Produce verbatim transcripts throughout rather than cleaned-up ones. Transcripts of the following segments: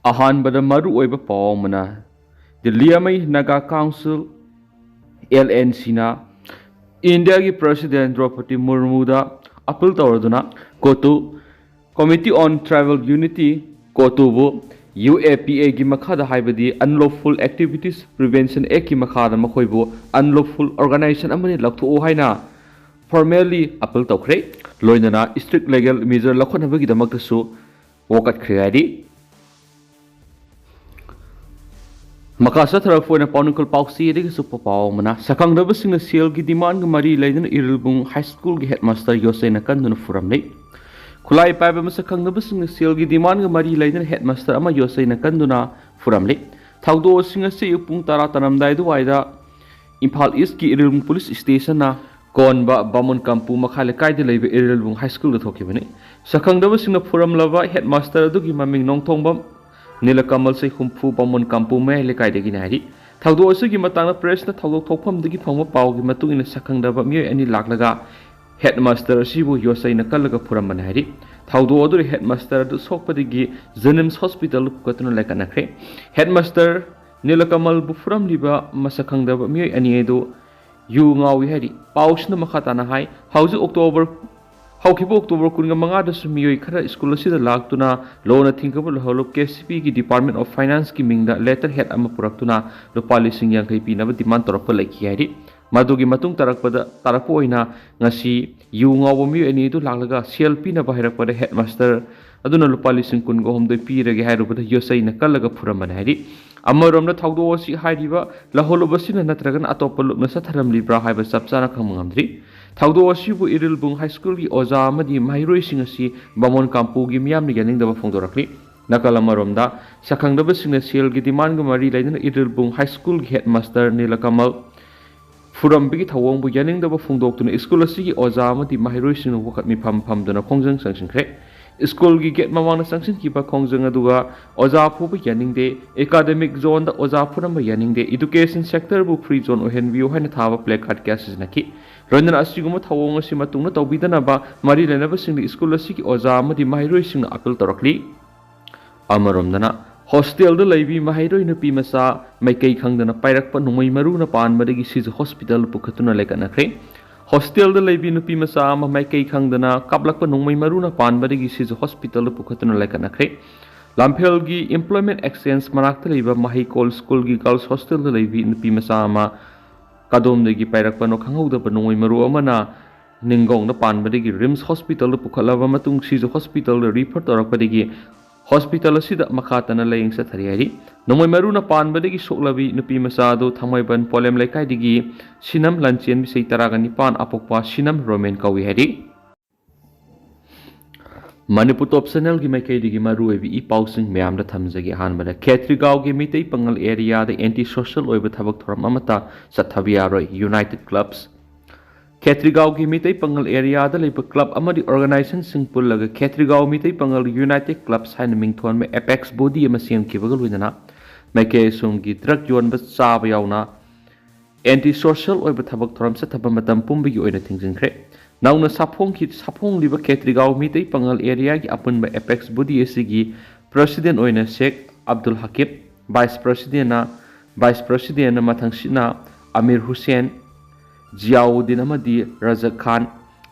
ꯑꯍꯥꯟꯕꯗ ꯃꯔꯨ ꯑꯣꯏꯕ ꯄꯥꯎ ꯑꯃꯅ, ꯗꯤꯜꯂꯤ ꯑꯃꯩ ꯅꯥꯒꯥ ꯀꯥꯎꯟꯁꯤꯜ, ꯑꯦꯜ ꯑꯦꯟ ꯁꯤꯅ ꯏꯟꯗꯤꯌꯥꯒꯤ ꯄ꯭ꯔꯦꯁꯤꯗꯦꯟ ꯗ꯭ꯔꯧꯄꯗꯤ ꯃꯨꯔꯃꯨꯗ ꯑꯄꯤꯜ ꯇꯧꯔꯗꯨꯅ ꯀꯣꯇꯨ, Committee on Tribal Unity, ꯀꯣꯇꯨꯕꯨ ꯌꯨ ꯑꯦ ꯄꯤ ꯑꯦꯒꯤ ꯃꯈꯥꯗ, ꯍꯥꯏꯕꯗꯤ Unlawful Activities Prevention Actꯀꯤ ꯃꯈꯥꯗ ꯃꯈꯣꯏꯕꯨ unlawful organization ꯑꯃꯅꯤ ꯂꯧꯊꯣꯛꯎ ꯍꯥꯏꯅ formally ꯑꯄꯤꯜ ꯇꯧꯈ꯭ꯔꯦ꯫ ꯂꯣꯏꯅꯅ strict legal measure ꯂꯧꯈꯠꯅꯕꯒꯤꯗꯃꯛꯇꯁꯨ ꯋꯥꯀꯠꯈ꯭ꯔꯦ ꯍꯥꯏꯔꯤ꯫ ꯃꯈꯥ ꯆꯠꯊꯔꯛꯄ ꯑꯣꯏꯅ ꯄꯥꯎꯅꯤꯡꯈꯣꯜ ꯄꯥꯎꯆꯦꯗꯒꯤꯁꯨ ꯄꯥꯎ ꯑꯃꯅ, ꯁꯛꯈꯪꯗꯕꯁꯤꯡꯅ ꯁꯦꯜꯒꯤ ꯗꯤꯃꯥꯟꯒ ꯃꯔꯤ ꯂꯩꯅꯅ ꯏꯔꯤꯜꯕꯨꯡ ꯍꯥꯏ ꯁ꯭ꯀꯨꯜꯒꯤ ꯍꯦꯗꯃꯥꯁꯇꯔ ꯌꯣꯠꯆꯩꯅ ꯀꯟꯗꯨꯅ ꯐꯨꯔꯝꯂꯤ꯫ ꯈꯨꯠꯂꯥꯏ ꯄꯥꯏꯕ ꯃꯁꯛ ꯈꯪꯗꯕꯁꯤꯡꯅ ꯁꯦꯜꯒꯤ ꯗꯤꯃꯥꯟꯒ ꯃꯔꯤ ꯂꯩꯅꯅ ꯍꯦꯗꯃꯥꯁꯇꯔ ꯑꯃ ꯌꯣꯠꯆꯩꯅ ꯀꯟꯗꯨꯅ ꯐꯨꯔꯝꯂꯤ꯫ ꯊꯧꯗꯣꯛ ꯑꯁꯤꯡ ꯑꯁꯤ ꯑꯌꯨꯛ ꯄꯨꯡ ꯇꯔꯥ ꯇꯥꯔꯝꯗꯥꯏ ꯑꯗꯨꯋꯥꯏꯗ ꯏꯝꯐꯥꯜ ꯏꯁꯀꯤ ꯏꯔꯤꯜꯕꯨꯡ ꯄꯨꯂꯤꯁ ꯁ꯭ꯇꯦꯁꯟꯅ ꯀꯣꯟꯕ ꯕꯥꯃꯣꯟ ꯀꯥꯝꯄꯨ ꯃꯈꯥ ꯂꯩꯀꯥꯏꯗ ꯂꯩꯕ ꯏꯔꯤꯜꯕꯨꯡ ꯍꯥꯏ ꯁ꯭ꯀꯨꯜꯗ ꯊꯣꯛꯈꯤꯕꯅꯤ꯫ ꯁꯛꯈꯪꯗꯕꯁꯤꯡꯅ ꯐꯨꯔꯝꯂꯕ ꯍꯦꯗꯃꯥꯁꯇꯔ ꯑꯗꯨꯒꯤ ꯃꯃꯤꯡ ꯅꯣꯡꯊꯣꯡꯕꯝ ꯅꯤꯂꯀꯃꯜ, ꯆꯍꯤ ꯍꯨꯝꯐꯨ, ꯕꯥꯃꯣꯟ ꯀꯥꯝꯄꯨ ꯃꯌꯥꯏ ꯂꯩꯀꯥꯏꯗꯒꯤꯅꯤ ꯍꯥꯏꯔꯤ꯫ ꯊꯧꯗꯣꯛ ꯑꯁꯤꯒꯤ ꯃꯇꯥꯡꯗ ꯄ꯭ꯔꯦꯁꯅ ꯊꯧꯗꯣꯛ ꯊꯣꯛꯐꯝꯗꯒꯤ ꯐꯪꯕ ꯄꯥꯎꯒꯤ ꯃꯇꯨꯡ ꯏꯟꯅ, ꯁꯛꯈꯪꯗꯕ ꯃꯤꯑꯣꯏ ꯑꯅꯤ ꯂꯥꯛꯂꯒ ꯍꯦꯗꯃꯥꯁꯇꯔ ꯑꯁꯤꯕꯨ ꯌꯣꯠꯆꯩꯅ ꯀꯜꯂꯒ ꯐꯨꯔꯝꯕꯅꯤ ꯍꯥꯏꯔꯤ꯫ ꯊꯧꯗꯣꯛ ꯑꯗꯨꯗ ꯍꯦꯗꯃꯥꯁꯇꯔ ꯑꯗꯨ ꯁꯣꯛꯄꯗꯒꯤ ꯖꯦꯅꯤꯝꯁ ꯍꯣꯁꯄꯤꯇꯥꯜꯗ ꯄꯨꯈꯠꯇꯨꯅ ꯂꯥꯏꯀꯠꯅꯈ꯭ꯔꯦ꯫ ꯍꯦꯗꯃꯥꯁꯇꯔ ꯅꯤꯂꯀꯃꯜꯕꯨ ꯐꯨꯔꯝꯂꯤꯕ ꯃꯁꯛ ꯈꯪꯗꯕ ꯃꯤꯑꯣꯏ ꯑꯅꯤ ꯑꯗꯨ ꯌꯨ ꯉꯥꯎꯏ ꯍꯥꯏꯔꯤ꯫ ꯄꯥꯎꯁꯤꯅ ꯃꯈꯥ ꯇꯥꯅ ꯍꯥꯏ, ꯍꯧꯖꯤꯛ ꯑꯣꯛꯇꯣꯕꯔ, ꯍꯧꯈꯤꯕ ꯑꯣꯛꯇꯣꯕꯔ ꯀꯨꯟꯒ ꯃꯉꯥꯗꯁꯨ ꯃꯤꯑꯣꯏ ꯈꯔ ꯁ꯭ꯀꯨꯜ ꯑꯁꯤꯗ ꯂꯥꯛꯇꯨꯅ ꯂꯣꯟꯅ ꯊꯤꯡꯒꯕ ꯂꯧꯍꯜꯂꯨꯞ ꯀꯦ ꯁꯤ ꯄꯤꯒꯤ Department of Financeꯀꯤ ꯃꯤꯡꯗ ꯂꯦꯇꯔ ꯍꯦꯗ ꯑꯃ ꯄꯨꯔꯛꯇꯨꯅ ꯂꯨꯄꯥ ꯂꯤꯁꯤꯡ ꯌꯥꯡꯈꯩ ꯄꯤꯅꯕ ꯗꯤꯃꯥꯟ ꯇꯧꯔꯛꯄ ꯂꯩꯈꯤ ꯍꯥꯏꯔꯤ꯫ ꯃꯗꯨꯒꯤ ꯃꯇꯨꯡ ꯇꯥꯔꯛꯄꯗ, ꯇꯥꯔꯛꯄ ꯑꯣꯏꯅ ꯉꯁꯤ ꯌꯨ ꯉꯥꯎꯕ ꯃꯤꯑꯣꯏ ꯑꯅꯤ ꯑꯗꯨ ꯂꯥꯛꯂꯒ ꯁꯦꯜ ꯄꯤꯅꯕ ꯍꯥꯏꯔꯛꯄꯗ ꯍꯦꯗꯃꯥꯁꯇꯔ ꯑꯗꯨꯅ ꯂꯨꯄꯥ ꯂꯤꯁꯤꯡ ꯀꯨꯟꯒ ꯍꯨꯝꯗꯣꯏ ꯄꯤꯔꯒꯦ ꯍꯥꯏꯔꯨꯕꯗ ꯌꯣꯠꯆꯩꯅ ꯀꯜꯂꯒ ꯐꯨꯔꯝꯕꯅꯤ ꯍꯥꯏꯔꯤ꯫ ꯑꯃꯔꯣꯝꯗ ꯊꯧꯗꯣꯛ ꯑꯁꯤ ꯍꯥꯏꯔꯤꯕ ꯂꯧꯍꯜꯂꯨꯞ ꯑꯁꯤꯅ ꯅꯠꯇ꯭ꯔꯒꯅ ꯑꯇꯣꯞꯄ ꯂꯨꯞꯅ ꯆꯠꯊꯔꯝꯂꯤꯕ꯭ꯔꯥ ꯍꯥꯏꯕ ꯆꯞ ꯆꯥꯅ ꯈꯪꯕ ꯉꯝꯗ꯭ꯔꯤ꯫ ꯊꯧꯗꯣꯛ ꯑꯁꯤꯕꯨ ꯏꯔꯤꯜꯕꯨꯡ ꯍꯥꯏ ꯁ꯭ꯀꯨꯜꯒꯤ ꯑꯣꯖꯥ ꯑꯃꯗꯤ ꯃꯍꯩꯔꯣꯏꯁꯤꯡ ꯑꯁꯤ ꯕꯥꯃꯣꯟ ꯀꯥꯝꯄꯨꯒꯤ ꯃꯤꯌꯥꯝꯅ ꯌꯥꯅꯤꯡꯗꯕ ꯐꯣꯡꯗꯣꯔꯛꯂꯤ꯫ ꯅꯥꯀꯜ ꯑꯃꯔꯣꯝꯗ, ꯁꯛꯈꯪꯗꯕꯁꯤꯡꯅ ꯁꯦꯜꯒꯤ ꯗꯤꯃꯥꯟꯒ ꯃꯔꯤ ꯂꯩꯅꯅ ꯏꯔꯤꯜꯕꯨꯡ ꯍꯥꯏ ꯁ꯭ꯀꯨꯜꯒꯤ ꯍꯦꯗꯃꯥꯁꯇꯔ ꯅꯤꯂꯀꯃꯜ ꯐꯨꯔꯝꯕꯒꯤ ꯊꯧꯑꯣꯡꯕꯨ ꯌꯥꯅꯤꯡꯗꯕ ꯐꯣꯡꯗꯣꯛꯇꯨꯅ ꯁ꯭ꯀꯨꯜ ꯑꯁꯤꯒꯤ ꯑꯣꯖꯥ ꯑꯃꯗꯤ ꯃꯍꯩꯔꯣꯏꯁꯤꯡꯅ ꯋꯥꯀꯠ ꯃꯤꯐꯝ ꯐꯝꯗꯨꯅ ꯈꯣꯡꯖꯪ ꯆꯪꯁꯤꯟꯈ꯭ꯔꯦ꯫ ꯁ꯭ꯀꯨꯜꯒꯤ ꯒꯦꯠ ꯃꯃꯥꯡꯗ ꯆꯪꯁꯤꯟꯈꯤꯕ ꯈꯣꯡꯖꯪ ꯑꯗꯨꯒ ꯑꯣꯖꯥ ꯐꯨꯕ ꯌꯥꯅꯤꯡꯗꯦ, ꯑꯦꯀꯥꯗꯃꯤꯛ ꯖꯣꯟꯗ ꯑꯣꯖꯥ ꯐꯨꯔꯝꯕ ꯌꯥꯅꯤꯡꯗꯦ, ꯏꯗꯨꯀꯦꯁꯟ ꯁꯦꯛꯇꯔꯕꯨ ꯐ꯭ꯔꯤ ꯖꯣꯟ ꯑꯣꯏꯍꯟꯕꯤꯌꯨ ꯍꯥꯏꯅ ꯊꯥꯕ ꯄ꯭ꯂꯦ ꯀꯥꯔꯗ ꯀꯌꯥ ꯁꯤꯖꯤꯟꯅꯈꯤ꯫ ꯂꯣꯏꯅꯅ ꯑꯁꯤꯒꯨꯝꯕ ꯊꯧꯑꯣꯡ ꯑꯁꯤ ꯃꯇꯨꯡꯗ ꯇꯧꯕꯤꯗꯅꯕ ꯃꯔꯤ ꯂꯩꯅꯕꯁꯤꯡꯗ ꯁ꯭ꯀꯨꯜ ꯑꯁꯤꯒꯤ ꯑꯣꯖꯥ ꯑꯃꯗꯤ ꯃꯍꯩꯔꯣꯏꯁꯤꯡꯅ ꯑꯥꯄꯤꯜ ꯇꯧꯔꯛꯂꯤ꯫ ꯑꯃꯔꯣꯝꯗꯅ, ꯍꯣꯁꯇꯦꯜꯗ ꯂꯩꯕꯤ ꯃꯍꯩꯔꯣꯏ ꯅꯨꯄꯤ ꯃꯆꯥ ꯃꯥꯏꯀꯩ ꯈꯪꯗꯅ ꯄꯥꯏꯔꯛꯄ ꯅꯣꯡꯃꯩ ꯃꯔꯨꯅ ꯄꯥꯟꯕꯗꯒꯤ ꯁꯤꯖ ꯍꯣꯁꯄꯤꯇꯥꯜꯗ ꯄꯨꯈꯠꯇꯨꯅ ꯂꯩꯈꯠꯅꯈ꯭ꯔꯦ꯫ ꯍꯣꯁꯇꯦꯜꯗ ꯂꯩꯕꯤ ꯅꯨꯄꯤ ꯃꯆꯥ ꯑꯃ ꯃꯥꯏꯀꯩ ꯈꯪꯗꯅ ꯀꯥꯞꯂꯛꯄ ꯅꯣꯡꯃꯩ ꯃꯔꯨꯅ ꯄꯥꯟꯕꯗꯒꯤ ꯁꯤꯖ ꯍꯣꯁꯄꯤꯇꯥꯜꯗ ꯄꯨꯈꯠꯇꯨꯅ ꯂꯩꯈꯠꯅꯈ꯭ꯔꯦ꯫ ꯂꯝꯐꯦꯜꯒꯤ Employment Exchange ꯃꯅꯥꯛꯇ ꯂꯩꯕ ꯃꯍꯩꯀꯣꯜ ꯁ꯭ꯀꯨꯜꯒꯤ ꯒꯔꯜꯁ ꯍꯣꯁꯇꯦꯜꯗ ꯂꯩꯕꯤ ꯅꯨꯄꯤ ꯃꯆꯥ ꯑꯃ ꯀꯗꯣꯝꯗꯒꯤ ꯄꯥꯏꯔꯛꯄꯅꯣ ꯈꯪꯍꯧꯗꯕ ꯅꯣꯡꯃꯩ ꯃꯔꯨ ꯑꯃꯅ ꯅꯤꯡꯒꯣꯡꯗ ꯄꯥꯟꯕꯗꯒꯤ ꯔꯤꯝꯁ ꯍꯣꯁꯄꯤꯇꯥꯜꯗ ꯄꯨꯈꯠꯂꯕ ꯃꯇꯨꯡ ꯁꯤꯖ ꯍꯣꯁꯄꯤꯇꯥꯜꯗ ꯔꯤꯐꯔ ꯇꯧꯔꯛꯄꯗꯒꯤ ꯍꯣꯁꯄꯤꯇꯥꯜ ꯑꯁꯤꯗ ꯃꯈꯥ ꯇꯥꯅ ꯂꯥꯌꯦꯡ ꯆꯠꯊꯔꯤ ꯍꯥꯏꯔꯤ꯫ ꯅꯣꯡꯃꯩ ꯃꯔꯨꯅ ꯄꯥꯟꯕꯗꯒꯤ ꯁꯣꯛꯂꯕꯤ ꯅꯨꯄꯤ ꯃꯆꯥ ꯑꯗꯨ ꯊꯥꯡꯃꯩꯕꯟ ꯄꯣꯂꯦꯝ ꯂꯩꯀꯥꯏꯗꯒꯤ ꯁꯤꯅꯝ ꯂꯟꯆꯦꯟꯕꯤ, ꯆꯍꯤ ꯇꯔꯥꯒ ꯅꯤꯄꯥꯟ, ꯑꯄꯣꯛꯄ ꯁꯤꯅꯝ ꯔꯣꯃꯦꯟ ꯀꯧꯏ ꯍꯥꯏꯔꯤ꯫ ꯃꯅꯤꯄꯨꯔ ꯇꯣꯞ ꯆꯦꯅꯦꯜꯒꯤ ꯃꯥꯏꯀꯩꯗꯒꯤ ꯃꯔꯨꯑꯣꯏꯕ ꯏ ꯄꯥꯎꯁꯤꯡ ꯃꯌꯥꯝꯗ ꯊꯝꯖꯒꯦ꯫ ꯑꯍꯥꯟꯕꯗ, ꯈꯦꯇ꯭ꯔꯤꯒꯥꯎꯒꯤ ꯃꯤꯇꯩ ꯄꯥꯉꯜ ꯑꯦꯔꯤꯌꯥꯗ ꯑꯦꯟꯇꯤ ꯁꯣꯁꯦꯜ ꯑꯣꯏꯕ ꯊꯕꯛ ꯊꯧꯔꯝ ꯑꯃꯠꯇ ꯆꯠꯊꯕ ꯌꯥꯔꯣꯏ, ꯌꯨꯅꯥꯏꯇꯦꯠ ꯀ꯭ꯂꯕꯁ꯫ ꯈꯦꯇ꯭ꯔꯤꯒꯥꯎꯒꯤ ꯃꯤꯇꯩ ꯄꯥꯉꯜ ꯑꯦꯔꯤꯌꯥꯗ ꯂꯩꯕ ꯀ꯭ꯂꯕ ꯑꯃꯗꯤ ꯑꯣꯔꯒꯅꯥꯏꯖꯦꯁꯟꯁꯤꯡ ꯄꯨꯜꯂꯒ ꯈꯦꯇ꯭ꯔꯤꯒꯥꯎ ꯃꯤꯇꯩ ꯄꯥꯉꯜ ꯌꯨꯅꯥꯏꯇꯦꯠ ꯀ꯭ꯂꯕꯁ ꯍꯥꯏꯅ ꯃꯤꯡꯊꯣꯟꯕ ꯑꯦꯄꯦꯛꯁ ꯕꯣꯗꯤ ꯑꯃ ꯁꯦꯝꯈꯤꯕꯒ ꯂꯣꯏꯅꯅ ꯃꯥꯏꯀꯩ ꯑꯁꯣꯝꯒꯤ ꯗ꯭ꯔꯒ ꯌꯣꯟꯕ, ꯆꯥꯕ ꯌꯥꯎꯅ ꯑꯦꯟꯇꯤ ꯁꯣꯁꯦꯜ ꯑꯣꯏꯕ ꯊꯕꯛ ꯊꯧꯔꯝ ꯆꯠꯊꯕ ꯃꯇꯝ ꯄꯨꯝꯕꯒꯤ ꯑꯣꯏꯅ ꯊꯤꯡꯖꯤꯟꯈ꯭ꯔꯦ꯫ ꯅꯧꯅ ꯁꯥꯐꯣꯡꯈꯤ-, ꯁꯥꯐꯣꯡꯂꯤꯕ ꯈꯦꯇ꯭ꯔꯤꯒꯥꯎ ꯃꯤꯇꯩ ꯄꯥꯉꯜ ꯑꯦꯔꯤꯌꯥꯒꯤ ꯑꯄꯨꯟꯕ ꯑꯦꯄꯦꯛꯁ ꯕꯣꯗꯤ ꯑꯁꯤꯒꯤ ꯄ꯭ꯔꯁꯤꯗꯦꯟ ꯑꯣꯏꯅ ꯁꯦꯈ ꯑꯕꯗꯨꯜ ꯍꯀꯤꯝ, ꯚꯥꯏꯁ ꯄ꯭ꯔꯁꯤꯗꯦꯟꯅ, ꯚꯥꯏꯁ ꯄ꯭ꯔꯁꯤꯗꯦꯟꯅ ꯃꯊꯪꯁꯤꯠꯅ ꯑꯃꯤꯔ ꯍꯨꯁꯦꯟ, ꯖꯤꯌꯥꯎꯗꯤꯟ ꯑꯃꯗꯤ ꯔꯖꯛ ꯈꯥꯟ,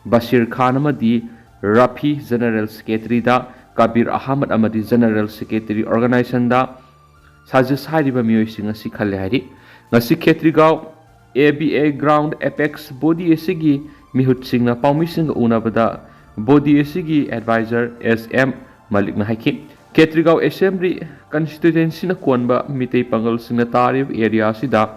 ꯕꯁꯤꯔ ꯈꯥꯟ ꯑꯃꯗꯤ ꯔꯥꯐꯤ, ꯖꯦꯅꯔꯦꯜ ꯁꯦꯀ꯭ꯔꯦꯇꯔꯤꯗ ꯀꯕꯤꯔ ꯑꯍꯃꯗ ꯑꯃꯗꯤ ꯖꯦꯅꯔꯦꯜ ꯁꯦꯀ꯭ꯔꯦꯇꯔꯤ ꯑꯣꯔꯒꯅꯥꯏꯖꯦꯁꯟꯗ ꯁꯖꯦꯁ ꯍꯥꯏꯔꯤꯕ ꯃꯤꯑꯣꯏꯁꯤꯡ ꯑꯁꯤ ꯈꯜꯂꯦ ꯍꯥꯏꯔꯤ꯫ ꯉꯁꯤ Khetrigao A B A ground apex body ꯑꯁꯤꯒꯤ ꯃꯤꯍꯨꯠꯁꯤꯡꯅ ꯄꯥꯎꯃꯤꯁꯤꯡꯒ ꯎꯅꯕꯗ ꯕꯣꯗꯤ ꯑꯁꯤꯒꯤ ꯑꯦꯗꯚꯥꯏꯖꯔ ꯑꯦꯁ ꯑꯦꯝ ꯃꯂꯤꯛꯅ ꯍꯥꯏꯈꯤ, ꯈꯦꯇ꯭ꯔꯤꯒꯥꯎ ꯑꯦꯁꯦꯝꯕ꯭ꯂꯤ ꯀꯟꯁꯇꯤꯇ꯭ꯋꯦꯟꯁꯤꯅ ꯀꯣꯟꯕ ꯃꯤꯇꯩ ꯄꯥꯉꯜꯁꯤꯡꯅ ꯇꯥꯔꯤꯕ ꯑꯦꯔꯤꯌꯥ ꯑꯁꯤꯗ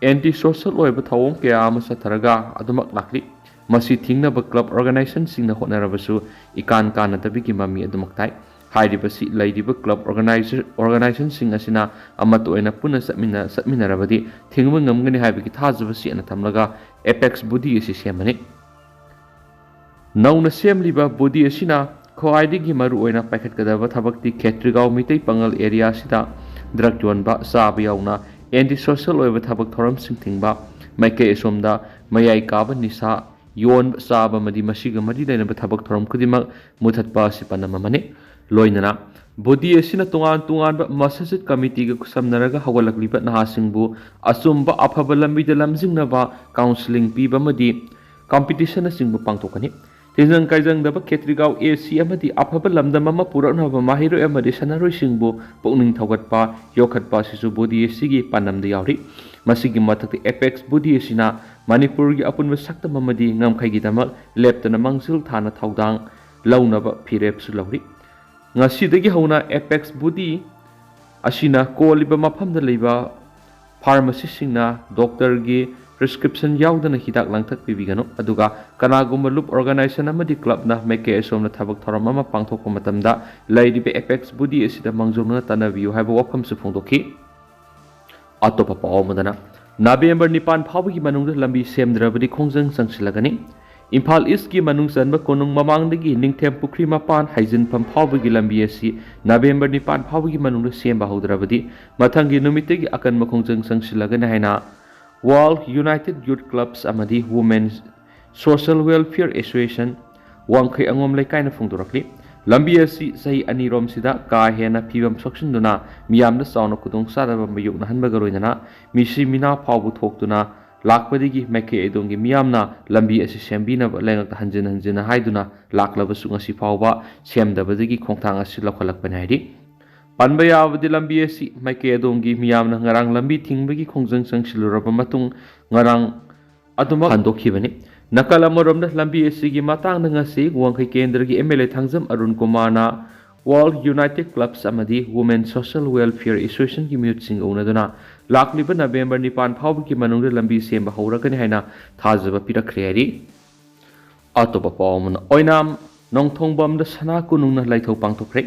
ꯑꯦꯟꯇꯤ ꯁꯣꯁꯦꯜ ꯑꯣꯏꯕ ꯊꯧꯑꯣꯡ ꯀꯌꯥ ꯑꯃ ꯆꯠꯊꯔꯒ ꯑꯗꯨꯃꯛ ꯂꯥꯛꯂꯤ꯫ ꯃꯁꯤ ꯊꯤꯡꯅꯕ ꯀ꯭ꯂꯕ ꯑꯣꯔꯒꯅꯥꯏꯖꯦꯁꯟꯁꯤꯡꯅ ꯍꯣꯠꯅꯔꯕꯁꯨ ꯏꯀꯥꯟ ꯀꯥꯟꯅꯗꯕꯒꯤ ꯃꯃꯤ ꯑꯗꯨꯃꯛ ꯇꯥꯏ꯫ ꯍꯥꯏꯔꯤꯕꯁꯤ ꯂꯩꯔꯤꯕ ꯀ꯭ꯂꯕ ꯑꯣꯔꯒꯅꯥꯏꯖꯔ-, ꯑꯣꯔꯒꯅꯥꯏꯖꯦꯁꯟꯁꯤꯡ ꯑꯁꯤꯅ ꯑꯃꯠꯇ ꯑꯣꯏꯅ ꯄꯨꯟꯅ ꯆꯠꯃꯤꯟꯅ-, ꯆꯠꯃꯤꯟꯅꯔꯕꯗꯤ ꯊꯤꯡꯕ ꯉꯝꯒꯅꯤ ꯍꯥꯏꯕꯒꯤ ꯊꯥꯖꯕ ꯆꯦꯠꯅ ꯊꯝꯂꯒ ꯑꯦꯄꯦꯛꯁ ꯕꯣꯗꯤ ꯑꯁꯤ ꯁꯦꯝꯕꯅꯤ꯫ ꯅꯧꯅ ꯁꯦꯝꯂꯤꯕ ꯕꯣꯗꯤ ꯑꯁꯤꯅ ꯈ꯭ꯋꯥꯏꯗꯒꯤ ꯃꯔꯨꯑꯣꯏꯅ ꯄꯥꯏꯈꯠꯀꯗꯕ ꯊꯕꯛꯇꯤ ꯈꯦꯇ꯭ꯔꯤꯒꯥꯎ ꯃꯤꯇꯩ ꯄꯥꯉꯜ ꯑꯦꯔꯤꯌꯥ ꯑꯁꯤꯗ ꯗ꯭ꯔꯒ ꯌꯣꯟꯕ, ꯆꯥꯕ ꯌꯥꯎꯅ ꯑꯦꯟꯇꯤ ꯁꯣꯁꯦꯜ ꯑꯣꯏꯕ ꯊꯕꯛ ꯊꯧꯔꯝꯁꯤꯡ ꯊꯤꯡꯕ, ꯃꯥꯏꯀꯩ ꯑꯁꯣꯝꯗ ꯃꯌꯥꯏ ꯀꯥꯕ ꯅꯤꯁꯥ ꯌꯣꯟꯕ, ꯆꯥꯕ ꯑꯃꯗꯤ ꯃꯁꯤꯒ ꯃꯔꯤ ꯂꯩꯅꯕ ꯊꯕꯛ ꯊꯧꯔꯝ ꯈꯨꯗꯤꯡꯃꯛ ꯃꯨꯊꯠꯄ ꯑꯁꯤ ꯄꯥꯟꯗꯝ ꯑꯃꯅꯤ꯫ ꯂꯣꯏꯅꯅ ꯕꯣꯗꯤ ꯑꯁꯤꯅ ꯇꯣꯉꯥꯟ ꯇꯣꯉꯥꯟꯕ ꯃꯁꯖꯤꯗ ꯀꯃꯤꯇꯤꯒ ꯈꯨꯠꯁꯝꯅꯔꯒ ꯍꯧꯒꯠꯂꯛꯂꯤꯕ ꯅꯍꯥꯁꯤꯡꯕꯨ ꯑꯆꯨꯝꯕ ꯑꯐꯕ ꯂꯝꯕꯤꯗ ꯂꯝꯖꯤꯡꯅꯕ ꯀꯥꯎꯟꯁꯤꯂꯤꯡ ꯄꯤꯕ ꯑꯃꯗꯤ ꯀꯝꯄꯤꯇꯤꯁꯟꯅꯆꯤꯡꯕ ꯄꯥꯡꯊꯣꯛꯀꯅꯤ꯫ ꯇꯤꯟꯖꯪ ꯀꯥꯏꯖꯪꯗꯕ ꯈꯦꯇ꯭ꯔꯤꯒꯥꯎ ꯑꯦ ꯁꯤ ꯑꯃꯗꯤ ꯑꯐꯕ ꯂꯝꯗꯝ ꯑꯃ ꯄꯨꯔꯛꯅꯕ ꯃꯍꯩꯔꯣꯏ ꯑꯃꯗꯤ ꯁꯥꯟꯅꯔꯣꯏꯁꯤꯡꯕꯨ ꯄꯨꯛꯅꯤꯡ ꯊꯧꯒꯠꯄ, ꯌꯣꯛꯈꯠꯄ ꯑꯁꯤꯁꯨ ꯕꯣꯗꯤ ꯑꯁꯤꯒꯤ ꯄꯥꯟꯗꯝꯗ ꯌꯥꯎꯔꯤ꯫ ꯃꯁꯤꯒꯤ ꯃꯊꯛꯇ ꯑꯦꯄꯦꯛꯁ ꯕꯣꯗꯤ ꯑꯁꯤꯅ ꯃꯅꯤꯄꯨꯔꯒꯤ ꯑꯄꯨꯟꯕ ꯁꯛꯇꯝ ꯑꯃꯗꯤ ꯉꯝꯈꯩꯒꯤꯗꯃꯛ ꯂꯦꯞꯇꯅ ꯃꯥꯡꯖꯤꯜ ꯊꯥꯅ ꯊꯧꯗꯥꯡ ꯂꯧꯅꯕ ꯐꯤꯔꯦꯞꯁꯨ ꯂꯧꯔꯤ꯫ ꯉꯁꯤꯗꯒꯤ ꯍꯧꯅ ꯑꯦꯄꯦꯛꯁ ꯕꯣꯗꯤ ꯑꯁꯤꯅ ꯀꯣꯜꯂꯤꯕ ꯃꯐꯝꯗ ꯂꯩꯕ ꯐꯥꯔꯃꯥꯁꯤꯁꯤꯡꯅ ꯗꯣꯛꯇꯔꯒꯤ ꯄ꯭ꯔꯤꯁꯀ꯭ꯔꯤꯞꯁꯟ ꯌꯥꯎꯗꯅ ꯍꯤꯗꯥꯛ ꯂꯥꯡꯊꯛ ꯄꯤꯕꯤꯒꯅꯨ꯫ ꯑꯗꯨꯒ ꯀꯅꯥꯒꯨꯝꯕ ꯂꯨꯞ ꯑꯣꯔꯒꯅꯥꯏꯖꯦꯁꯟ ꯑꯃꯗꯤ ꯀ꯭ꯂꯕꯅ ꯃꯥꯏꯀꯩ ꯑꯁꯣꯝꯅ ꯊꯕꯛ ꯊꯧꯔꯝ ꯑꯃ ꯄꯥꯡꯊꯣꯛꯄ ꯃꯇꯝꯗ ꯂꯩꯔꯤꯕ ꯑꯦꯄꯦꯛꯁ ꯕꯣꯗꯤ ꯑꯁꯤꯗ ꯃꯥꯡꯖꯧꯅꯅ ꯇꯥꯟꯅꯕꯤꯌꯨ ꯍꯥꯏꯕ ꯋꯥꯐꯝꯁꯨ ꯐꯣꯡꯗꯣꯛꯈꯤ꯫ ꯑꯇꯣꯞꯄ ꯄꯥꯎ ꯑꯃꯗꯅ, ꯅꯕꯦꯝꯕꯔ ꯅꯤꯄꯥꯟ ꯐꯥꯎꯕꯒꯤ ꯃꯅꯨꯡꯗ ꯂꯝꯕꯤ ꯁꯦꯝꯗ꯭ꯔꯕꯗꯤ ꯈꯣꯡꯖꯪ ꯆꯪꯁꯤꯜꯂꯒꯅꯤ꯫ ꯏꯝꯐꯥꯜ ꯏꯁꯀꯤ ꯃꯅꯨꯡ ꯆꯟꯕ ꯀꯣꯅꯨꯡ ꯃꯃꯥꯡꯗꯒꯤ ꯅꯤꯡꯊꯦꯝ ꯄꯨꯈ꯭ꯔꯤ ꯃꯄꯥꯟ ꯍꯩꯖꯤꯟꯐꯝ ꯐꯥꯎꯕꯒꯤ ꯂꯝꯕꯤ ꯑꯁꯤ ꯅꯕꯦꯝꯕꯔ ꯅꯤꯄꯥꯟ ꯐꯥꯎꯕꯒꯤ ꯃꯅꯨꯡꯗ ꯁꯦꯝꯕ ꯍꯧꯗ꯭ꯔꯕꯗꯤ ꯃꯊꯪꯒꯤ ꯅꯨꯃꯤꯠꯇꯒꯤ ꯑꯀꯟꯕ ꯈꯣꯡꯖꯪ ꯆꯪꯁꯤꯜꯂꯒꯅꯤ ꯍꯥꯏꯅ World United Youth Clubs ꯑꯃꯗꯤ Women Social Welfare Association ꯋꯥꯡꯈꯩ ꯑꯉꯣꯝ ꯂꯩꯀꯥꯏꯅ ꯐꯣꯡꯗꯣꯔꯛꯂꯤ꯫ ꯂꯝꯕꯤ ꯑꯁꯤ ꯆꯍꯤ ꯑꯅꯤꯔꯣꯝꯁꯤꯗ ꯀꯥ ꯍꯦꯟꯅ ꯐꯤꯕꯝ ꯁꯣꯛꯆꯤꯟꯗꯨꯅ ꯃꯤꯌꯥꯝꯗ ꯆꯥꯎꯅ ꯈꯨꯗꯣꯡꯆꯥꯗꯕ ꯃꯥꯌꯣꯛꯅꯍꯟꯕꯒ ꯂꯣꯏꯅꯅ ꯃꯤꯁꯤ ꯃꯤꯅꯥ ꯐꯥꯎꯕ ꯊꯣꯛꯇꯨꯅ ꯂꯥꯛꯄꯗꯒꯤ ꯃꯥꯏꯀꯩ ꯑꯗꯣꯝꯒꯤ ꯃꯤꯌꯥꯝꯅ ꯂꯝꯕꯤ ꯑꯁꯤ ꯁꯦꯝꯕꯤꯅꯕ ꯂꯩꯉꯥꯛꯇ ꯍꯟꯖꯤꯟ ꯍꯟꯖꯤꯟꯅ ꯍꯥꯏꯗꯨꯅ ꯂꯥꯛꯂꯕꯁꯨ ꯉꯁꯤ ꯐꯥꯎꯕ ꯁꯦꯝꯗꯕꯗꯒꯤ ꯈꯣꯡꯊꯥꯡ ꯑꯁꯤ ꯂꯧꯈꯠꯂꯛꯄꯅꯤ ꯍꯥꯏꯔꯤ꯫ ꯄꯟꯕ ꯌꯥꯕꯗꯤ ꯂꯝꯕꯤ ꯑꯁꯤ ꯃꯥꯏꯀꯩ ꯑꯗꯣꯝꯒꯤ ꯃꯤꯌꯥꯝꯅ ꯉꯔꯥꯡ ꯂꯝꯕꯤ ꯊꯤꯡꯕꯒꯤ ꯈꯣꯡꯖꯪ ꯆꯪꯁꯤꯜꯂꯨꯔꯕ ꯃꯇꯨꯡ ꯉꯔꯥꯡ ꯑꯗꯨꯃꯛ ꯍꯟꯗꯣꯛꯈꯤꯕꯅꯤ꯫ ꯅꯥꯀꯜ ꯑꯃꯔꯣꯝꯗ ꯂꯝꯕꯤ ꯑꯁꯤꯒꯤ ꯃꯇꯥꯡꯗ ꯉꯁꯤ ꯋꯥꯡꯈꯩ ꯀꯦꯟꯗ꯭ꯔꯒꯤ M L A Thangjam Arun ꯀꯨꯃꯥꯔꯅ World United Clubs ꯑꯃꯗꯤ Women Social Welfare Associationꯒꯤ ꯃꯤꯍꯨꯠꯁꯤꯡꯒ ꯎꯅꯗꯨꯅ ꯂꯥꯛꯂꯤꯕ ꯅꯕꯦꯝꯕꯔ ꯅꯤꯄꯥꯟ ꯐꯥꯎꯕꯒꯤ ꯃꯅꯨꯡꯗ ꯂꯝꯕꯤ ꯁꯦꯝꯕ ꯍꯧꯔꯒꯅꯤ ꯍꯥꯏꯅ ꯊꯥꯖꯕ ꯄꯤꯔꯛꯈ꯭ꯔꯦ ꯍꯥꯏꯔꯤ꯫ ꯑꯇꯣꯞꯄ ꯄꯥꯎ ꯑꯃꯅ, ꯑꯣꯏꯅꯥꯝ ꯅꯣꯡꯊꯣꯡꯕꯝꯗ ꯁꯅꯥ ꯀꯣꯅꯨꯡꯅ ꯂꯥꯏꯊꯧ ꯄꯥꯡꯊꯣꯛꯈ꯭ꯔꯦ꯫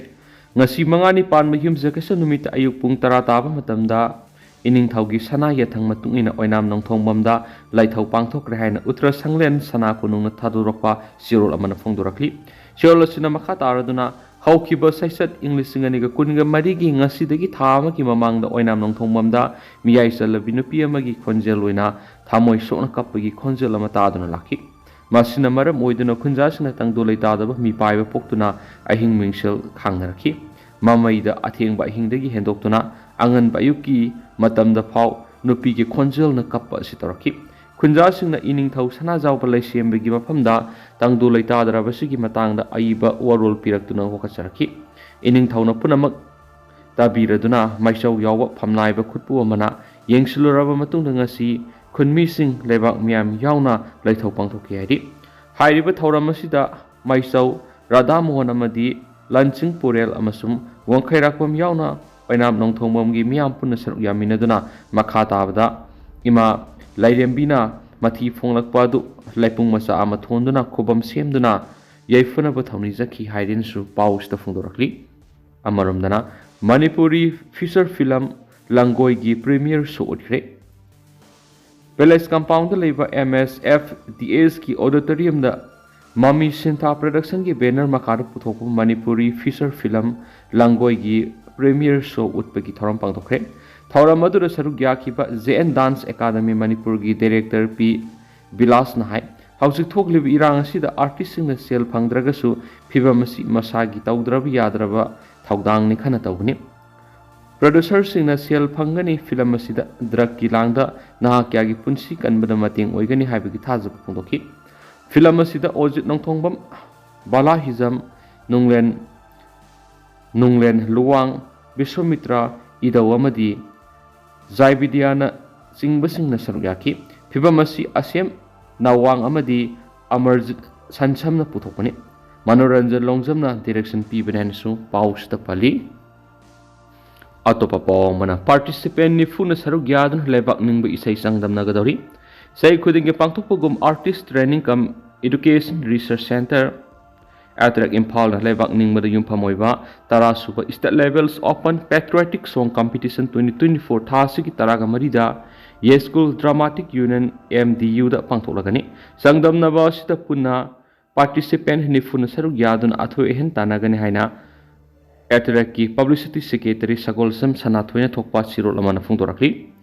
ꯉꯁꯤ ꯃꯉꯥꯅꯤ ꯄꯥꯟꯕ ꯌꯨꯝꯁꯀꯩꯁ ꯅꯨꯃꯤꯠꯇ ꯑꯌꯨꯛ ꯄꯨꯡ ꯇꯔꯥ ꯇꯥꯕ ꯃꯇꯝꯗ ꯏꯅꯤꯡꯊꯧꯒꯤ ꯁꯅꯥ ꯌꯥꯊꯪ ꯃꯇꯨꯡ ꯏꯟꯅ ꯑꯣꯏꯅꯥꯝ ꯅꯣꯡꯊꯣꯡꯕꯝꯗ ꯂꯥꯏꯊꯧ ꯄꯥꯡꯊꯣꯛꯈ꯭ꯔꯦ ꯍꯥꯏꯅ ꯎꯠꯇ꯭ꯔ ꯁꯪꯂꯦꯟ ꯁꯅꯥ ꯀꯣꯅꯨꯡꯅ ꯊꯥꯗꯣꯔꯛꯄ ꯆꯦꯔꯣꯜ ꯑꯃꯅ ꯐꯣꯡꯗꯣꯔꯛꯂꯤ꯫ ꯆꯦꯔꯣꯜ ꯑꯁꯤꯅ ꯃꯈꯥ ꯇꯥꯔꯗꯨꯅ, ꯍꯧꯈꯤꯕ ꯆꯩꯆꯠ ꯏꯪ ꯂꯤꯁꯤꯡ ꯑꯅꯤꯒ ꯀꯨꯟꯒ ꯃꯔꯤꯒꯤ ꯉꯁꯤꯗꯒꯤ ꯊꯥ ꯑꯃꯒꯤ ꯃꯃꯥꯡꯗ ꯑꯣꯏꯅꯥꯝ ꯅꯣꯡꯊꯣꯡꯕꯝꯗ ꯃꯤꯌꯥꯏ ꯆꯜꯂꯕꯤ ꯅꯨꯄꯤ ꯑꯃꯒꯤ ꯈꯣꯟꯖꯦꯜ ꯑꯣꯏꯅ ꯊꯃꯣꯏ ꯁꯣꯛꯅ ꯀꯞꯄꯒꯤ ꯈꯣꯟꯖꯦꯜ ꯑꯃ ꯇꯥꯗꯨꯅ ꯂꯥꯛꯈꯤ꯫ ꯃꯁꯤꯅ ꯃꯔꯝ ꯑꯣꯏꯗꯨꯅ ꯈꯨꯟꯖꯥꯁꯤꯡꯅ ꯇꯪꯗꯨ ꯂꯩꯇꯥꯗꯕ ꯃꯤꯄꯥꯏꯕ ꯄꯣꯛꯇꯨꯅ ꯑꯍꯤꯡ ꯃꯤꯡꯁꯦꯜ ꯈꯥꯡꯅꯔꯛꯈꯤ꯫ ꯃꯃꯩꯗ ꯑꯊꯦꯡꯕ ꯑꯍꯤꯡꯗꯒꯤ ꯍꯦꯟꯗꯣꯛꯇꯨꯅ ꯑꯉꯟꯕ ꯑꯌꯨꯛꯀꯤ ꯃꯇꯝꯗ ꯐꯥꯎ ꯅꯨꯄꯤꯒꯤ ꯈꯣꯟꯖꯦꯜꯅ ꯀꯞꯄ ꯑꯁꯤ ꯇꯧꯔꯛꯈꯤ꯫ ꯈꯨꯟꯖꯥꯁꯤꯡꯅ ꯏꯅꯤꯡꯊꯧ ꯁꯅꯥꯖꯥꯎꯕ ꯂꯩꯁꯦꯝꯕꯒꯤ ꯃꯐꯝꯗ ꯇꯪꯗꯨ ꯂꯩꯇꯥꯗ꯭ꯔꯕꯁꯤꯒꯤ ꯃꯇꯥꯡꯗ ꯑꯏꯕ ꯋꯥꯔꯣꯜ ꯄꯤꯔꯛꯇꯨꯅ ꯋꯥꯀꯠꯆꯔꯛꯈꯤ꯫ ꯏꯅꯤꯡꯊꯧꯅ ꯄꯨꯝꯅꯃꯛ ꯇꯥꯕꯤꯔꯗꯨꯅ ꯃꯥꯏꯆꯧ ꯌꯥꯎꯕ ꯐꯝꯅꯥꯏꯕ ꯈꯨꯠꯄꯨ ꯑꯃꯅ ꯌꯦꯡꯁꯤꯜꯂꯨꯔꯕ ꯃꯇꯨꯡꯗ ꯉꯁꯤ ꯈꯨꯟꯃꯤꯁꯤꯡ ꯂꯩꯕꯥꯛ ꯃꯤꯌꯥꯝ ꯌꯥꯎꯅ ꯂꯩꯊꯧ ꯄꯥꯡꯊꯣꯛꯈꯤ ꯍꯥꯏꯔꯤ꯫ ꯍꯥꯏꯔꯤꯕ ꯊꯧꯔꯝ ꯑꯁꯤꯗ ꯃꯥꯏꯆꯧ ꯔꯥꯙꯥ ꯃꯣꯍꯟ ꯑꯃꯗꯤ ꯂꯟꯆꯤꯡ ꯄꯨꯔꯦꯜ ꯑꯃꯁꯨꯡ ꯋꯥꯡꯈꯩꯔꯥꯛꯄꯝ ꯌꯥꯎꯅ ꯑꯣꯏꯅꯥꯝ ꯅꯣꯡꯊꯣꯡꯕꯝꯒꯤ ꯃꯤꯌꯥꯝ ꯄꯨꯟꯅ ꯁꯔꯨꯛ ꯌꯥꯃꯤꯟꯅꯗꯨꯅ ꯃꯈꯥ ꯇꯥꯕꯗ ꯏꯃꯥ ꯂꯥꯏꯔꯦꯝꯕꯤꯅ ꯃꯊꯤ ꯐꯣꯡꯂꯛꯄ ꯑꯗꯨ ꯂꯩꯄꯨꯡ ꯃꯆꯥ ꯑꯃ ꯊꯣꯟꯗꯨꯅ ꯈꯨꯕꯝ ꯁꯦꯝꯗꯨꯅ ꯌꯥꯏꯐꯅꯕ ꯊꯧꯅꯤꯖꯈꯤ ꯍꯥꯏꯗꯨꯅꯁꯨ ꯄꯥꯎꯁꯤꯗ ꯐꯣꯡꯗꯣꯔꯛꯂꯤ꯫ ꯑꯃꯔꯣꯝꯗꯅ ꯃꯅꯤꯄꯨꯔꯤ ꯐꯤꯆꯔ ꯐꯤꯂꯝ ꯂꯪꯒꯣꯏꯒꯤ ꯄ꯭ꯔꯤꯃꯤꯌꯔ ꯁꯣ ꯎꯠꯈ꯭ꯔꯦ꯫ ꯄꯦꯂꯦꯁ ꯀꯝꯄꯥꯎꯟꯗ ꯂꯩꯕ ꯑꯦꯝ ꯑꯦꯁ ꯑꯦꯐ ꯗꯤ ꯑꯦꯁꯀꯤ ꯑꯣꯗꯤꯇꯣꯔꯤꯌꯝꯗ ꯃꯃꯤ ꯁꯤꯟꯊꯥ ꯄ꯭ꯔꯗꯛꯁꯟꯒꯤ ꯕꯦꯅꯔ ꯃꯈꯥꯗ ꯄꯨꯊꯣꯛꯄ ꯃꯅꯤꯄꯨꯔꯤ ꯐꯤꯆꯔ ꯐꯤꯂꯝ ꯂꯪꯒꯣꯏꯒꯤ ꯄ꯭ꯔꯤꯃꯤꯌꯔ ꯁꯣ ꯎꯠꯄꯒꯤ ꯊꯧꯔꯝ ꯄꯥꯡꯊꯣꯛꯈ꯭ꯔꯦ꯫ ꯊꯧꯔꯝ ꯑꯗꯨꯗ ꯁꯔꯨꯛ ꯌꯥꯈꯤꯕ ꯖꯦ ꯑꯦꯟ ꯗꯥꯟꯁ ꯑꯦꯀꯥꯗꯃꯤ ꯃꯅꯤꯄꯨꯔꯒꯤ ꯗꯥꯏꯔꯦꯛꯇꯔ ꯄꯤ ꯕꯤꯂꯥꯁꯅ ꯍꯥꯏ, ꯍꯧꯖꯤꯛ ꯊꯣꯛꯂꯤꯕ ꯏꯔꯥꯡ ꯑꯁꯤꯗ ꯑꯥꯔꯇꯤꯁꯁꯤꯡꯅ ꯁꯦꯜ ꯐꯪꯗ꯭ꯔꯒꯁꯨ ꯐꯤꯚꯝ ꯑꯁꯤ ꯃꯁꯥꯒꯤ ꯇꯧꯗ꯭ꯔꯕ ꯌꯥꯗ꯭ꯔꯕ ꯊꯧꯗꯥꯡꯅꯤ ꯈꯟꯅ ꯇꯧꯕꯅꯤ꯫ ꯄ꯭ꯔꯣꯗ꯭ꯌꯨꯁꯔꯁꯤꯡꯅ ꯁꯦꯜ ꯐꯪꯒꯅꯤ, ꯐꯤꯂꯝ ꯑꯁꯤꯗ ꯗ꯭ꯔꯒꯀꯤ ꯂꯥꯡꯗ ꯅꯍꯥ ꯀꯌꯥꯒꯤ ꯄꯨꯟꯁꯤ ꯀꯟꯕꯗ ꯃꯇꯦꯡ ꯑꯣꯏꯒꯅꯤ ꯍꯥꯏꯕꯒꯤ ꯊꯥꯖꯕ ꯐꯣꯡꯗꯣꯛꯈꯤ꯫ ꯐꯤꯂꯝ ꯑꯁꯤꯗ ꯑꯣꯖꯤꯠ ꯅꯣꯡꯊꯣꯡꯕꯝ, ꯕꯥꯂꯥ ꯍꯤꯖꯝ, ꯅꯨꯡꯂꯦꯟ, ꯅꯨꯡꯂꯦꯟ ꯂꯨꯋꯥꯡ, ꯕꯤꯁ꯭ꯋꯥꯃꯤꯇ꯭ꯔ ꯏꯙꯧ ꯑꯃꯗꯤ ꯖꯥꯏꯕꯤꯗ꯭ꯌꯥꯅ ꯆꯤꯡꯕꯁꯤꯡꯅ ꯁꯔꯨꯛ ꯌꯥꯈꯤ꯫ ꯐꯤꯂꯝ ꯑꯁꯤ ꯑꯁꯦꯝ ꯅꯥꯋꯥꯡ ꯑꯃꯗꯤ ꯑꯃꯔꯖꯤꯠ ꯁꯟꯁꯝꯅ ꯄꯨꯊꯣꯛꯄꯅꯤ꯫ ꯃꯅꯣꯔꯟꯖꯟ ꯂꯣꯡꯖꯝꯅ ꯗꯤꯔꯦꯛꯁꯟ ꯄꯤꯕꯅꯤ ꯍꯥꯏꯅꯁꯨ ꯄꯥꯎꯁꯤꯗ ꯄꯜꯂꯤ꯫ ꯑꯇꯣꯞꯄ ꯄꯥꯎ ꯑꯃꯅ, ꯄꯥꯔꯇꯤꯁꯤꯄꯦꯟ ꯅꯤꯐꯨꯅ ꯁꯔꯨꯛ ꯌꯥꯗꯨꯅ ꯂꯩꯕꯥꯛ ꯅꯤꯡꯕ ꯏꯁꯩ ꯆꯥꯡꯗꯝꯅꯒꯗꯧꯔꯤ꯫ ꯆꯍꯤ ꯈꯨꯗꯤꯡꯒꯤ ꯄꯥꯡꯊꯣꯛꯄꯒꯨꯝ Artist Training cum Education Research Centre, ꯑꯦꯇ꯭ꯔꯦꯛ ꯏꯝꯐꯥꯜꯅ ꯂꯩꯕꯥꯛ ꯅꯤꯡꯕꯗ ꯌꯨꯝꯐꯝ ꯑꯣꯏꯕ ꯇꯔꯥ ꯁꯨꯕ State Levels Open Patriotic Song Competition twenty twenty-four ꯊꯥ ꯑꯁꯤꯒꯤ ꯇꯔꯥꯒ ꯃꯔꯤꯗ ꯌꯥꯏꯁ꯭ꯀꯨꯜ ꯗ꯭ꯔꯃꯥꯇꯤꯛ ꯌꯨꯅꯤꯌꯟ, ꯑꯦꯝ ꯗꯤ ꯌꯨꯗ ꯄꯥꯡꯊꯣꯛꯂꯒꯅꯤ꯫ ꯆꯥꯡꯗꯝꯅꯕ ꯑꯁꯤꯗ ꯄꯨꯟꯅ ꯄꯥꯔꯇꯤꯁꯤꯄꯦꯟ ꯅꯤꯐꯨꯅ ꯁꯔꯨꯛ ꯌꯥꯗꯨꯅ ꯑꯊꯣꯏ ꯑꯍꯦꯟ ꯇꯥꯟꯅꯒꯅꯤ ꯍꯥꯏꯅ ꯑꯦꯇ꯭ꯔꯦꯛꯀꯤ ꯄꯕ꯭ꯂꯤꯁꯤꯇꯤ ꯁꯦꯀ꯭ꯔꯦꯇꯔꯤ ꯁꯒꯣꯜꯁꯝ ꯁꯅꯥꯊꯣꯏꯅ ꯊꯣꯛꯄ ꯆꯦꯔꯣꯜ ꯑꯃꯅ ꯐꯣꯡꯗꯣꯔꯛꯂꯤ꯫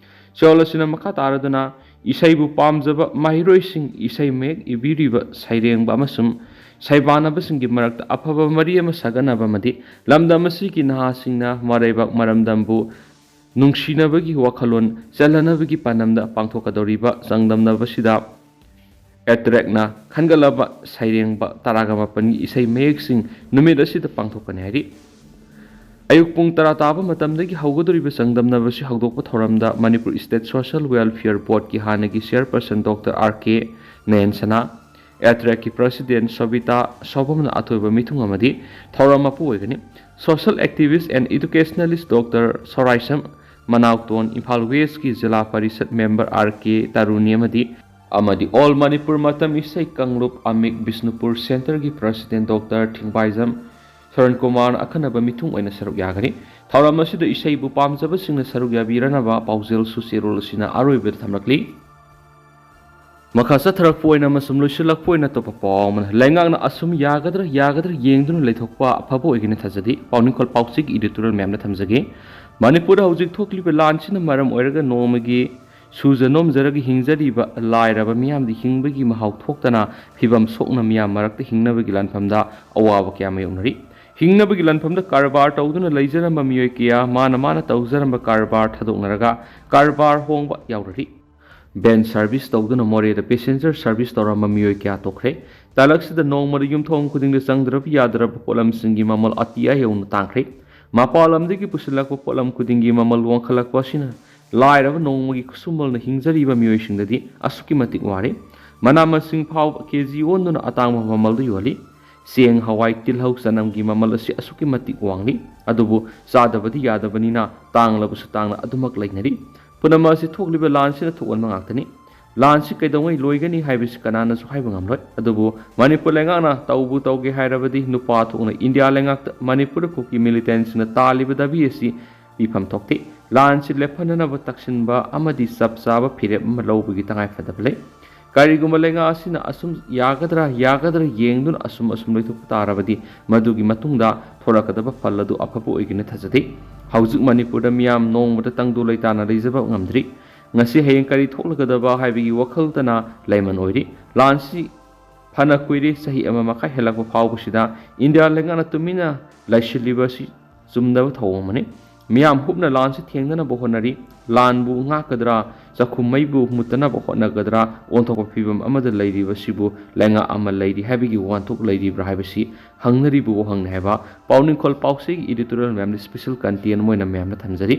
ꯆꯦꯔꯣꯜ ꯑꯁꯤꯅ ꯃꯈꯥ ꯇꯥꯔꯗꯨꯅ ꯏꯁꯩꯕꯨ ꯄꯥꯝꯖꯕ ꯃꯍꯩꯔꯣꯏꯁꯤꯡ, ꯏꯁꯩ ꯃꯌꯦꯛ ꯏꯕꯤꯔꯤꯕ ꯁꯩꯔꯦꯡꯕ ꯑꯃꯁꯨꯡ ꯁꯩꯕꯥꯟꯅꯕꯁꯤꯡꯒꯤ ꯃꯔꯛꯇ ꯑꯐꯕ ꯃꯔꯤ ꯑꯃ ꯁꯥꯒꯠꯅꯕ ꯑꯃꯗꯤ ꯂꯝꯗꯝ ꯑꯁꯤꯒꯤ ꯅꯍꯥꯁꯤꯡꯅ ꯃꯔꯩꯕꯥꯛ ꯃꯔꯝꯗꯝꯕꯨ ꯅꯨꯡꯁꯤꯅꯕꯒꯤ ꯋꯥꯈꯜꯂꯣꯟ ꯆꯜꯍꯟꯅꯕꯒꯤ ꯄꯥꯟꯗꯝꯗ ꯄꯥꯡꯊꯣꯛꯀꯗꯧꯔꯤꯕ ꯆꯥꯡꯗꯝꯅꯕꯁꯤꯗ ꯑꯦꯇ꯭ꯔꯦꯛꯅ ꯈꯟꯒꯠꯂꯕ ꯁꯩꯔꯦꯡꯕ ꯇꯔꯥꯒ ꯃꯥꯄꯟꯒꯤ ꯏꯁꯩ ꯃꯌꯦꯛꯁꯤꯡ ꯅꯨꯃꯤꯠ ꯑꯁꯤꯗ ꯄꯥꯡꯊꯣꯛꯀꯅꯤ ꯍꯥꯏꯔꯤ꯫ ꯑꯌꯨꯛ ꯄꯨꯡ ꯇꯔꯥ ꯇꯥꯕ ꯃꯇꯝꯗꯒꯤ ꯍꯧꯒꯗꯧꯔꯤꯕ ꯆꯥꯡꯗꯝꯅꯕꯁꯤ ꯍꯧꯗꯣꯛꯄ ꯊꯧꯔꯝꯗ ꯃꯅꯤꯄꯨꯔ ꯏꯁꯇꯦꯠ ꯁꯣꯁꯤꯌꯦꯜ ꯋꯦꯜꯐꯤꯌꯔ ꯕꯣꯔꯗꯀꯤ ꯍꯥꯟꯅꯒꯤ ꯆꯤꯌꯔꯄꯔꯁꯟ ꯗꯣꯛꯇꯔ ꯑꯥꯔ ꯀꯦ ꯅꯌꯟꯁꯅꯥ, ꯑꯦꯇ꯭ꯔꯦꯛꯀꯤ ꯄ꯭ꯔꯁꯤꯗꯦꯟ ꯁꯣꯕꯤꯇꯥ ꯁꯣꯚꯝꯅ ꯑꯊꯣꯏꯕ ꯃꯤꯊꯨꯡ ꯑꯃꯗꯤ ꯊꯧꯔꯝ ꯃꯄꯨ ꯑꯣꯏꯒꯅꯤ꯫ Social activist and educationalist doctor Soraisam Manaoton, Imphal ꯋꯦꯁꯀꯤ zila parishad member R K Taruni ꯑꯃꯗꯤ ꯑꯃꯗꯤ ꯑꯣꯜ ꯃꯅꯤꯄꯨꯔ ꯃꯇꯝ ꯏꯁꯩ ꯀꯥꯡꯂꯨꯞ ꯑꯃꯤꯛ ꯕꯤꯁꯅꯨꯄꯨꯔ ꯁꯦꯟꯇꯔꯒꯤ ꯄ꯭ꯔꯁꯤꯗꯦꯟ ꯗꯣꯛꯇꯔ ꯊꯤꯡꯕꯥꯏꯖꯝ ꯁꯔꯟ ꯀꯨꯃꯥꯔꯅ ꯑꯈꯟꯅꯕ ꯃꯤꯊꯨꯡ ꯑꯣꯏꯅ ꯁꯔꯨꯛ ꯌꯥꯒꯅꯤ꯫ ꯊꯧꯔꯝ ꯑꯁꯤꯗ ꯏꯁꯩꯕꯨ ꯄꯥꯝꯖꯕꯁꯤꯡꯅ ꯁꯔꯨꯛ ꯌꯥꯕꯤꯔꯅꯕ ꯄꯥꯎꯖꯦꯜꯁꯨ ꯆꯦꯔꯣꯜ ꯑꯁꯤꯅ ꯑꯔꯣꯏꯕꯗ ꯊꯝꯂꯛꯂꯤ꯫ ꯃꯈꯥ ꯆꯠꯊꯔꯛꯄ ꯑꯣꯏꯅ ꯑꯃꯁꯨꯡ ꯂꯣꯏꯁꯤꯜꯂꯛꯄ ꯑꯣꯏꯅ ꯑꯇꯣꯞꯄ ꯄꯥꯎ ꯑꯃꯅ, ꯂꯩꯉꯥꯛꯅ ꯑꯁꯨꯝ ꯌꯥꯒꯗ꯭ꯔꯥ ꯌꯥꯒꯗ꯭ꯔꯥ ꯌꯦꯡꯗꯨꯅ ꯂꯩꯊꯣꯛꯄ ꯑꯐꯕ ꯑꯣꯏꯒꯅꯤ ꯊꯥꯖꯗꯦ꯫ ꯄꯥꯎꯅꯤꯡꯈꯣꯜ ꯄꯥꯎꯆꯦꯒꯤ editorial ꯃꯌꯥꯝꯅ ꯊꯝꯖꯒꯦ꯫ ꯃꯅꯤꯄꯨꯔꯗ ꯍꯧꯖꯤꯛ ꯊꯣꯛꯂꯤꯕ ꯂꯥꯟꯁꯤꯅ ꯃꯔꯝ ꯑꯣꯏꯔꯒ ꯅꯣꯡꯃꯒꯤ ꯁꯨꯖ ꯅꯣꯝꯖꯔꯒ ꯍꯤꯡꯖꯔꯤꯕ ꯂꯥꯏꯔꯕ ꯃꯤꯌꯥꯝꯗꯤ ꯍꯤꯡꯕꯒꯤ ꯃꯍꯥꯎ ꯊꯣꯛꯇꯅ ꯐꯤꯕꯝ ꯁꯣꯛꯅ ꯃꯤꯌꯥꯝ ꯃꯔꯛꯇ ꯍꯤꯡꯅꯕꯒꯤ ꯂꯥꯟꯐꯝꯗ ꯑꯋꯥꯕ ꯀꯌꯥ ꯃꯥꯌꯣꯛꯅꯔꯤ꯫ ꯍꯤꯡꯅꯕꯒꯤ ꯂꯥꯟꯐꯝꯗ ꯀꯔꯕꯥꯔ ꯇꯧꯗꯨꯅ ꯂꯩꯖꯔꯝꯕ ꯃꯤꯑꯣꯏ ꯀꯌꯥ ꯃꯥꯅ ꯃꯥꯅ ꯇꯧꯖꯔꯝꯕ ꯀꯔꯕꯥꯔ ꯊꯥꯗꯣꯛꯅꯔꯒ ꯀꯔꯕꯥꯔ ꯍꯣꯡꯕ ꯌꯥꯎꯔꯔꯤ꯫ ꯚꯦꯟ ꯁꯔꯚꯤꯁ ꯇꯧꯗꯨꯅ ꯃꯣꯔꯦꯗ ꯄꯦꯁꯦꯟꯖꯔ ꯁꯔꯚꯤꯁ ꯇꯧꯔꯝꯕ ꯃꯤꯑꯣꯏ ꯀꯌꯥ ꯇꯣꯛꯈ꯭ꯔꯦ꯫ ꯇꯥꯂꯛꯁꯤꯗ ꯅꯣꯡꯃꯗ ꯌꯨꯝꯊꯣꯡ ꯈꯨꯗꯤꯡꯗ ꯆꯪꯗ꯭ꯔꯕ ꯌꯥꯗ꯭ꯔꯕ ꯄꯣꯠꯂꯝꯁꯤꯡꯒꯤ ꯃꯃꯜ ꯑꯇꯤꯌꯥ ꯌꯧꯅ ꯇꯥꯡꯈ꯭ꯔꯦ꯫ ꯃꯄꯥꯟ ꯂꯝꯗꯒꯤ ꯄꯨꯁꯤꯜꯂꯛꯄ ꯄꯣꯠꯂꯝ ꯈꯨꯗꯤꯡꯒꯤ ꯃꯃꯜ ꯋꯥꯡꯈꯠꯂꯛꯄ ꯑꯁꯤꯅ ꯂꯥꯏꯔꯕ ꯅꯣꯡꯃꯒꯤ ꯈꯨꯠꯁꯨꯃꯜꯅ ꯍꯤꯡꯖꯔꯤꯕ ꯃꯤꯑꯣꯏꯁꯤꯡꯗꯗꯤ ꯑꯁꯨꯛꯀꯤ ꯃꯇꯤꯛ ꯋꯥꯔꯦ꯫ ꯃꯅꯥ ꯃꯁꯤꯡ ꯐꯥꯎꯕ ꯀꯦ ꯖꯤ ꯑꯣꯟꯗꯨꯅ ꯑꯇꯥꯡꯕ ꯃꯃꯜꯗ ꯌꯣꯜꯂꯤ꯫ ꯆꯦꯡ, ꯍꯋꯥꯏ, ꯇꯤꯜꯍꯧ, ꯆꯅꯝꯒꯤ ꯃꯃꯜ ꯑꯁꯤ ꯑꯁꯨꯛꯀꯤ ꯃꯇꯤꯛ ꯋꯥꯡꯂꯤ꯫ ꯑꯗꯨꯕꯨ ꯆꯥꯗꯕꯗꯤ ꯌꯥꯗꯕꯅꯤꯅ ꯇꯥꯡꯂꯕꯁꯨ ꯇꯥꯡꯅ ꯑꯗꯨꯃꯛ ꯂꯩꯅꯔꯤ꯫ ꯄꯨꯝꯅꯃꯛ ꯑꯁꯤ ꯊꯣꯛꯂꯤꯕ ꯂꯥꯟꯁꯤꯅ ꯊꯣꯛꯍꯟꯕ ꯉꯥꯛꯇꯅꯤ꯫ ꯂꯥꯟꯁꯤ ꯀꯩꯗꯧꯉꯩ ꯂꯣꯏꯒꯅꯤ ꯍꯥꯏꯕꯁꯤ ꯀꯅꯥꯅꯁꯨ ꯍꯥꯏꯕ ꯉꯝꯂꯣꯏ꯫ ꯑꯗꯨꯕꯨ ꯃꯅꯤꯄꯨꯔ ꯂꯩꯉꯥꯛꯅ ꯇꯧꯕꯨ ꯇꯧꯒꯦ ꯍꯥꯏꯔꯕꯗꯤ ꯅꯨꯄꯥ ꯊꯣꯛꯅ ꯏꯟꯗꯤꯌꯥ ꯂꯩꯉꯥꯛꯇ ꯃꯅꯤꯄꯨꯔꯗ ꯀꯨꯀꯤ ꯃꯤꯂꯤꯇꯦꯟꯁꯤꯡꯅ ꯇꯥꯜꯂꯤꯕ ꯗꯥꯕꯤ ꯑꯁꯤ ꯄꯤꯐꯝ ꯊꯣꯛꯇꯦ꯫ ꯂꯥꯟꯁꯤ ꯂꯦꯞꯍꯟꯅꯅꯕ ꯇꯛꯁꯤꯟꯕ ꯑꯃꯗꯤ ꯆꯞ ꯆꯥꯕ ꯐꯤꯔꯦꯞ ꯑꯃ ꯂꯧꯕꯒꯤ ꯇꯉꯥꯏꯐꯗꯕ ꯂꯩ꯫ ꯀꯔꯤꯒꯨꯝꯕ ꯂꯩꯉꯥꯛ ꯑꯁꯤꯅ ꯑꯁꯨꯝ ꯌꯥꯒꯗ꯭ꯔꯥ ꯌꯥꯒꯗ꯭ꯔꯥ ꯌꯦꯡꯗꯨꯅ ꯑꯁꯨꯝ ꯑꯁꯨꯝ ꯂꯣꯏꯊꯣꯛꯄ ꯇꯥꯔꯕꯗꯤ ꯃꯗꯨꯒꯤ ꯃꯇꯨꯡꯗ ꯊꯣꯔꯛꯀꯗꯕ ꯐꯜ ꯑꯗꯨ ꯑꯐꯕ ꯑꯣꯏꯒꯅꯤ ꯊꯥꯖꯗꯦ꯫ ꯍꯧꯖꯤꯛ ꯃꯅꯤꯄꯨꯔꯗ ꯃꯤꯌꯥꯝ ꯅꯣꯡꯃꯗ ꯇꯪꯗꯨ ꯂꯩꯇꯥꯅ ꯂꯩꯖꯕ ꯉꯝꯗ꯭ꯔꯤ꯫ ꯉꯁꯤ ꯍꯌꯦꯡ ꯀꯔꯤ ꯊꯣꯛꯂꯒꯗꯕ ꯍꯥꯏꯕꯒꯤ ꯋꯥꯈꯜꯇꯅ ꯂꯩꯃꯟ ꯑꯣꯏꯔꯤ꯫ ꯂꯥꯟꯁꯤ ꯐꯅ ꯀꯨꯏꯔꯦ, ꯆꯍꯤ ꯑꯃ ꯃꯈꯥꯏ ꯍꯦꯜꯂꯛꯄ ꯐꯥꯎꯕꯁꯤꯗ ꯏꯟꯗꯤꯌꯥ ꯂꯩꯉꯥꯛꯅ ꯇꯨꯃꯤꯟꯅ ꯂꯩꯁꯤꯜꯂꯤꯕ ꯑꯁꯤ ꯆꯨꯝꯗꯕ ꯊꯧꯑꯣꯡ ꯑꯃꯅꯤ꯫ ꯃꯤꯌꯥꯝ ꯍꯨꯞꯅ ꯂꯥꯟꯁꯤ ꯊꯦꯡꯅꯅꯕ ꯍꯣꯠꯅꯔꯤ꯫ ꯂꯥꯟꯕꯨ ꯉꯥꯛꯀꯗ꯭ꯔꯥ, ꯆꯥꯛꯈꯨꯝ ꯃꯩꯕꯨ ꯃꯨꯠꯇꯅꯕ ꯍꯣꯠꯅꯒꯗ꯭ꯔꯥ, ꯑꯣꯟꯊꯣꯛꯄ ꯐꯤꯕꯝ ꯑꯃꯗ ꯂꯩꯔꯤꯕꯁꯤꯕꯨ ꯂꯩꯉꯥꯛ ꯑꯃ ꯂꯩꯔꯤ ꯍꯥꯏꯕꯒꯤ ꯋꯥꯍꯟꯊꯣꯛ ꯂꯩꯔꯤꯕ꯭ꯔꯥ ꯍꯥꯏꯕꯁꯤ ꯍꯪꯅꯔꯤꯕ ꯋꯥꯍꯪꯅꯤ ꯍꯥꯏꯕ ꯄꯥꯎꯅꯤꯡꯈꯣꯜ ꯄꯥꯎꯆꯦꯒꯤ editorial ꯃꯌꯥꯝꯗ special content ꯑꯣꯏꯅ ꯃꯌꯥꯝꯅ ꯊꯝꯖꯔꯤ꯫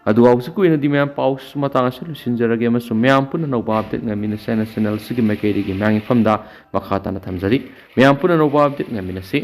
ꯑꯗꯨꯒ ꯍꯧꯖꯤꯛꯀꯤ ꯑꯣꯏꯅꯗꯤ ꯃꯌꯥꯝ ꯄꯥꯎ ꯃꯇꯥꯡ ꯑꯁꯤ ꯂꯣꯏꯁꯤꯟꯖꯔꯒꯦ ꯑꯃꯁꯨꯡ ꯃꯌꯥꯝ ꯄꯨꯟꯅ ꯑꯅꯧꯕ update ꯉꯥꯏꯃꯤꯟꯅꯁꯦ ꯍꯥꯏꯅ channel ꯑꯁꯤꯒꯤ ꯃꯥꯏꯀꯩꯗꯒꯤ ꯃꯌꯥꯝꯒꯤ ꯃꯐꯝꯗ ꯃꯈꯥ ꯇꯥꯅ ꯊꯝꯖꯔꯤ꯫ ꯃꯌꯥꯝ ꯄꯨꯟꯅ ꯑꯅꯧꯕ update ꯉꯥꯏꯃꯤꯟꯅꯁꯤ꯫